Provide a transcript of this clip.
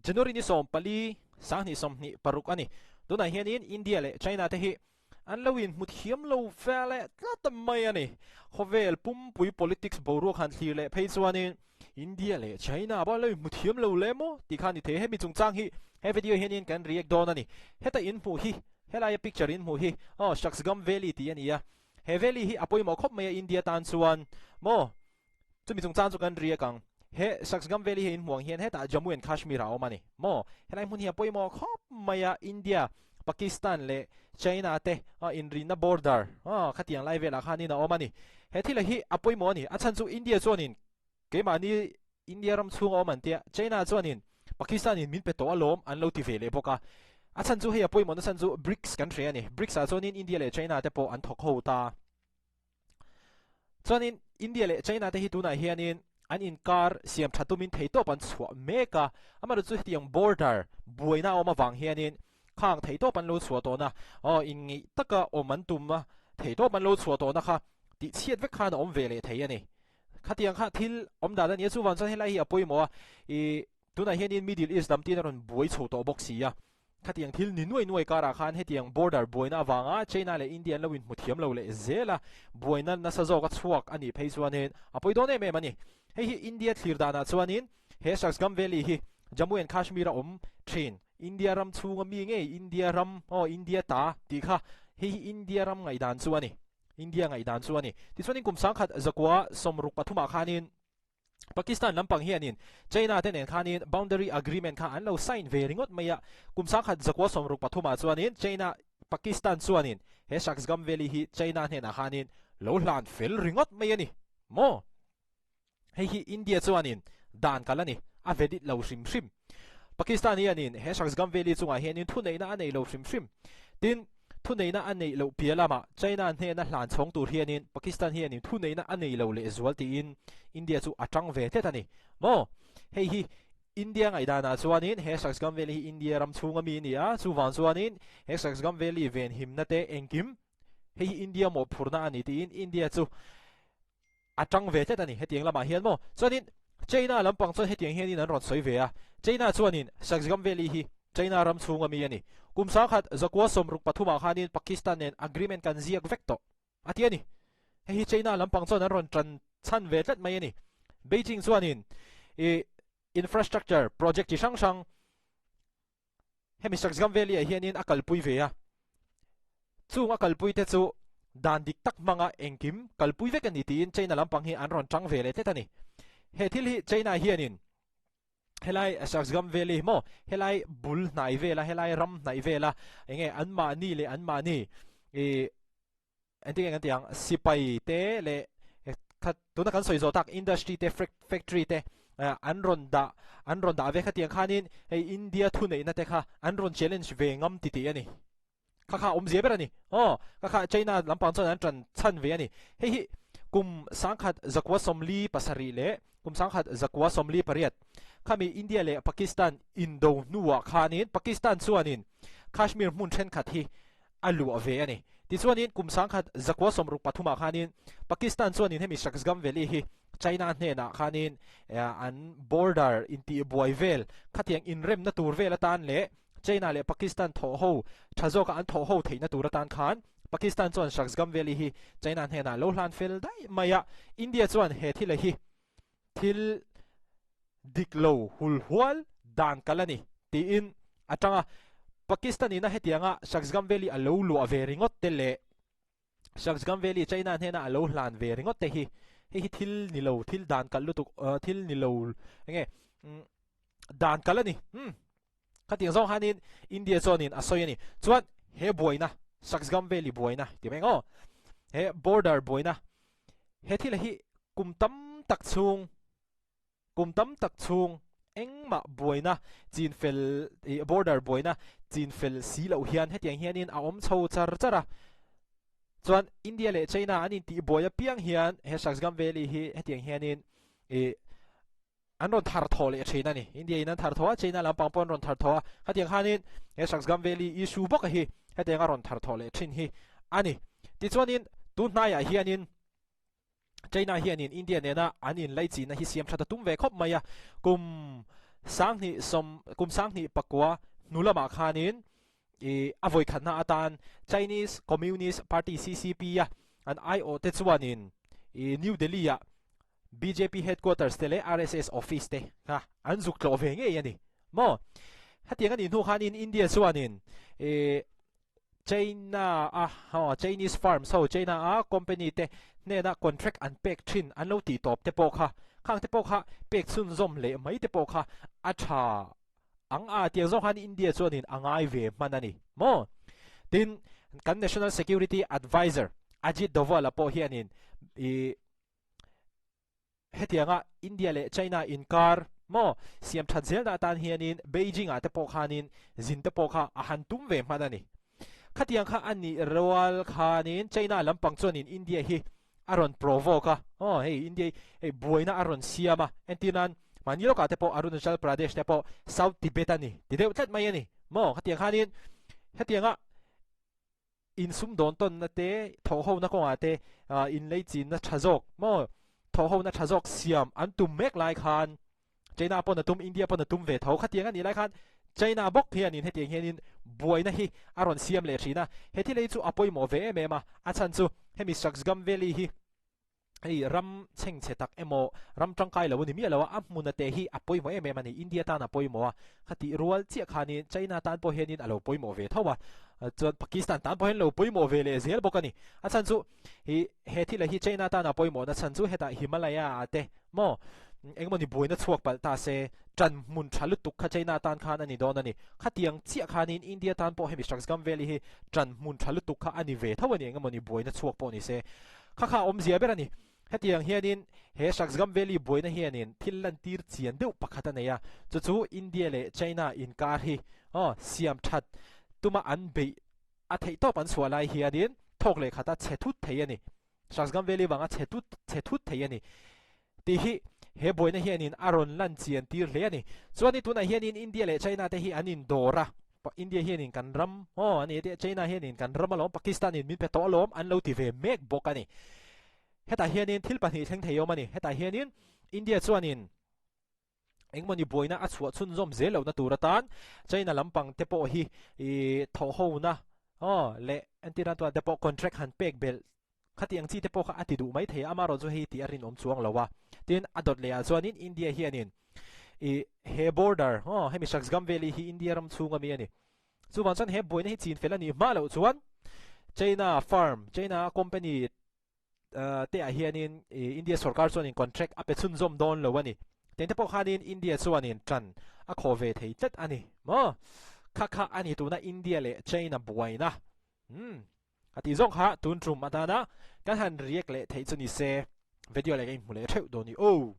January ni 14 2026 a ni. Tunah hianin India leh China te hi an lo inhmu thiam lo ve leh tlat mai a ni. Khawvel pumpui politics boruak han thlir leh phei chuanin India leh China pawh an lo inhmu thiam lo le maw tih kha a ni thei. Hemi chungchang hi he video hianin kan react dawn a ni. Heta inhmuh hi, helaia picture inhmuh hi aw Shaksgam Valley tih a ni a. He valley hi a pawimawh khawp mai a India tan chuan maw? Chumi chungchang chu kan riak ang. He Shaksgam Valley hi inhmuh ang hian hetah Jammu and Kashmir ah a awm a ni maw? Helai hmun hi a pawimawh khawp mai a, India, Pakistan leh China te inrinna border khatiang lai velah khanin a awm a ni. He thil hi a pawimawh a ni. A chhan chu India chuanin keimahni India ram chhunga awm an tia, China chuanin Pakistan in min pe tawh alawm an lo ti ve leh bawk a. A chhan chu hei a pawimawhna chhan chu BRICS kan hre a ni. BRICS ah chuanin India leh China te pawh an thawk ho ta. Chuanin India leh China te hi tunah hianin an inkar siam tha tumin theihtawp an chhuah mek a, amaherawhchu chu hetiang border buaina a awm avang hianin khang theihtawp an lo chhuah tawhna aw inngeih taka awm an tum a, theihtawp an lo chhuah tawhna kha tihchhiat vek khan a awm ve leh thei a ni. Khatiang kha thil awm dan a ni a, chuvang chuan helai hi a pawimawh a, ih tunah hianin Middle East lam tin a rawn buai chho tawh bawk si a. Khatiang thil ni nuai nuai karah khan hetiang border buaina avanga China leh India an lo inhmu thiam lo leh zel a, buaina nasa zawk a chhuak a nih phei chuanin a pawi dawn em em a ni. Hei hi India thlir danah chuanin he Shaksgam Valley hi Jammu and Kashmir a awm thin, India ram chhunga mi ngei India ram aw India ta tih kha hei hi India ram ngaihdan chu a ni, India ngaihdan chu a ni. Tichuanin kum 1963 ah khanin Pakistan lampang hianin China te nen khanin boundary agreement kha an lo sign ve ringawt mai a, kum 1963 ah chuanin China Pakistan chuanin he Shaksgam Valley hi China hnenah khanin lo hlan fel ringawt mai a ni maw? Hei hi India chuanin dan kal a ni, a valid lo hrim hrim. Pakistan hianin he Shaksgam Valley chungah hianin thuneihna a nei lo hrim hrim. Tin, Thuneihna a neih loh piah lamah China hnena hlan chhawng tur hianin Pakistan hianin thuneihna a nei lo lehzual tiin India chu a tang ve tlat a ni maw? Hei hi India ngaihdanah chuanin he Shaksgam Valley hi India ram chhunga mi a ni a, chuvang chuanin he Shaksgam Valley venhimna te engkim hei hi India mawhphurhna a ni tiin India chu a tang ve tlat a ni hetiang lamah hian maw? Chuanin China lampang chuan hetiang hianin an rawn sawi ve a, China chuanin Shaksgam Valley hi China ram chhunga mi a ni. Kum 1963 ah khanin Pakistan nen agreement kan ziak vek tawh a ti a ni. Hei hi China lampang chuan an rawn tan chhan ve tlat mai a ni. Beijing chuanin i infrastructure project chi hrang hrang Hemi Shaksgam Valley ah hianin a kalpui ve a, chung a kalpui te chu dan dik tak hmanga engkim kalpui vek a ni tiin China lampang hi an rawn tang ve leh tlat a ni. He thil hi China hianin helai Shaksgam Valley maw helai bul hnai vela helai ram hnaih vela enge anmahni leh anmahni ih Engtin nge kan tih ang, sipai te leh kha tuna kan sawi zawh tak industry te factory te an rawn dah an rawn dah ve kha tiang khanin hei India thuneihna te kha an rawn challenge ve ngam ti tih a ni. Kha kha awmzia ber a ni. Aw kha kha China lampang chuan an ṭan chhan ve a ni. Hei hi kum 1947 leh kum 1948 khami India leh Pakistan indo hnuah khanin Pakistan chuanin Kashmir hmun ṭhenkhat hi a luah ve a ni. Tichuanin kum 1963 ah khanin Pakistan chuanin hemi Shaksgam Valley hi China hnenah khanin an border intihbuai vel khatiang inremna tur vel atan leh China leh Pakistan thawh ho tha zawka an thawh ho theihna tur atan khan Pakistan chuan Shaksgam Valley hi China hnenah lo hlan fel daih mai a. India chuan he thila hi thil dik lo hulhual dan kal a ni tiin a tang a. Pakistan ina hetianga Shaksgam Valley a lo luah ve ringawt te leh Shaksgam Valley China hnena a lo hlan ve ringawt te hi hei hi thil ni lo thil dan kalh lutuk thil ni lo enge dan kalh a ni. Umm khatiang zawng hanin India chuanin a sawi a ni. Chuan he buaina Shaksgam Valley buaina ti mai ang aw he border buaina he thil hi kum tam tak chhung Kum tam tak chhung engmah buaina chin fel ih border buaina chin fel si loh hian hetiang hianin a awm chho char char a. Chuan India leh China an intih buai apiang hian he Shaksgam Valley hi hetiang hianin ih an rawn thar thawh leh thin a ni. India in an thar thawh a, China lampang pawh an rawn thar thawh a. Khatiang khanin he Shaksgam Valley issue bawk a hi hetiang a rawn thar thawh leh thin hi a ni. Tichuanin tun hnaiah hianin China hianin India nena an inlaichinna hi siam that a tum ve khawp mai a, kum sanghnih sawm kum 2009 hnu lamah khanin i a vawi khatna atan Chinese Communist Party CCP a an aiawh te chuanin i New Delhi ah bjp headquarters te leh RSS office te kha an zuk tlawh ve ngei a ni maw? Hetiang a nih hnu khanin India chuanin i China a haw Chinese firms ho China a company te hnena contract an pek thin an lo tih tawp te pawh kha khang te pawh kha pek chhunzawm leh mai te pawh kha a tha ang a tiang zawng khan India chuanin a ngai ve hman a ni maw? Tin, kan National Security Adviser Ajit Doval a pawh hianin i Hetianga India leh China inkar maw siam that zelna atan hianin Beijing ah te pawh khanin zin te pawh kha a han tum ve hman a ni. Khatiang kha a nih rual khanin China lampang chuanin India hi a rawn provoke a, aw hei India hi hei buaina a rawn siam a, entirnan mahni lawkah te pawh Arunachal Pradesh te pawh South Tibet a ni ti deuh tlat mai a ni maw. Khatiang khanin hetianga Insumdawn tawnna te, thawhhona kawngah te inleichinna tha zawk maw, thawhhona tha zawk siam an tum mek lai khan China pawn a tum, India pawn a tum ve tho. Khatiang a nih lai khan China bawk hianin hetiang hianin buaina hi a rawn siam leh thin a. He thil hi chu a pawimawh ve em em a, a chhan chu hemi Shaksgam Valley hi hei ram chhengchhe tak emaw ram tangkai lo a ni miah lo a, a hmuna te hi a pawimawh em em a ni, India tan a pawimawh a, khatih rual chiah khanin China tan pawh hianin a lo pawimawh ve tho a, chuan Pakistan tan pawh hian lo pawimawh ve leh zel bawk a ni. A chhan chu hi he thil hi China tan a pawimawhna chhan chu hetah Himalaya ah te maw engemaw ni buaina chhuak palh ta se tan hmun tha lutuk kha China tan khan a ni dawn a ni. Khatiang chiah khanin India tan pawh hemi Shaksgam Valley hi tan hmun tha lutuk kha a ni ve tho a ni, engemaw ni buaina chhuak pawh ni se. Kha kha awmzia ber a ni. Hetiang hianin he Shaksgam Valley buaina hianin thil lantir chian deuh pakhat a nei a, chu chu India leh China inkar hi aw siam that tuma an beih a theih tawp an chhuah lai hianin thawk leh khata chhe thut thei a ni. Shaksgam Valley vanga chhe tut chhe thut thei a ni tih hi he buaina hianin a rawn lan chian tir hle a ni. Chuanin tunah hianin India leh China te hi an indawr a. India hianin kan ram aw a ni tia China hianin kan ram alawm Pakistan in min pe tawh alawm an lo ti ve mek bawk a ni. Hetah hianin thil pahnih thleng thei awm a ni. Hetah hianin India chuanin engmawni buaina a chhuah chhunzawm zel lohna tur atan China lampang te pawh hi ih thawhhona aw leh entirna tuan te pawh contract han pek belh Khatiang chi te pawh kha a ti duh mai thei a, amaherawh chu hei tih a rinawm chuang lo a. Tin, a dawt leh ah chuanin India hianin ih he border aw hemi Shaksgam Valley hi India ram chhung ami a ni. Chuvang chuan he buaina hi chin fel a nih hma loh chuan China firm, China company te ah hianin ih India sorkar chuanin contract a pe chhunzawm dawn lo a ni. Teng te pawh khanin India chuanin tan a khawh ve thei tlat a ni maw? Kha kha a ni tuna India leh China buaina. Umm. A tih zawng kha tun tum atana kan han react leh theih chu ni se video leh ka inhmu leh theuh dawn i aw.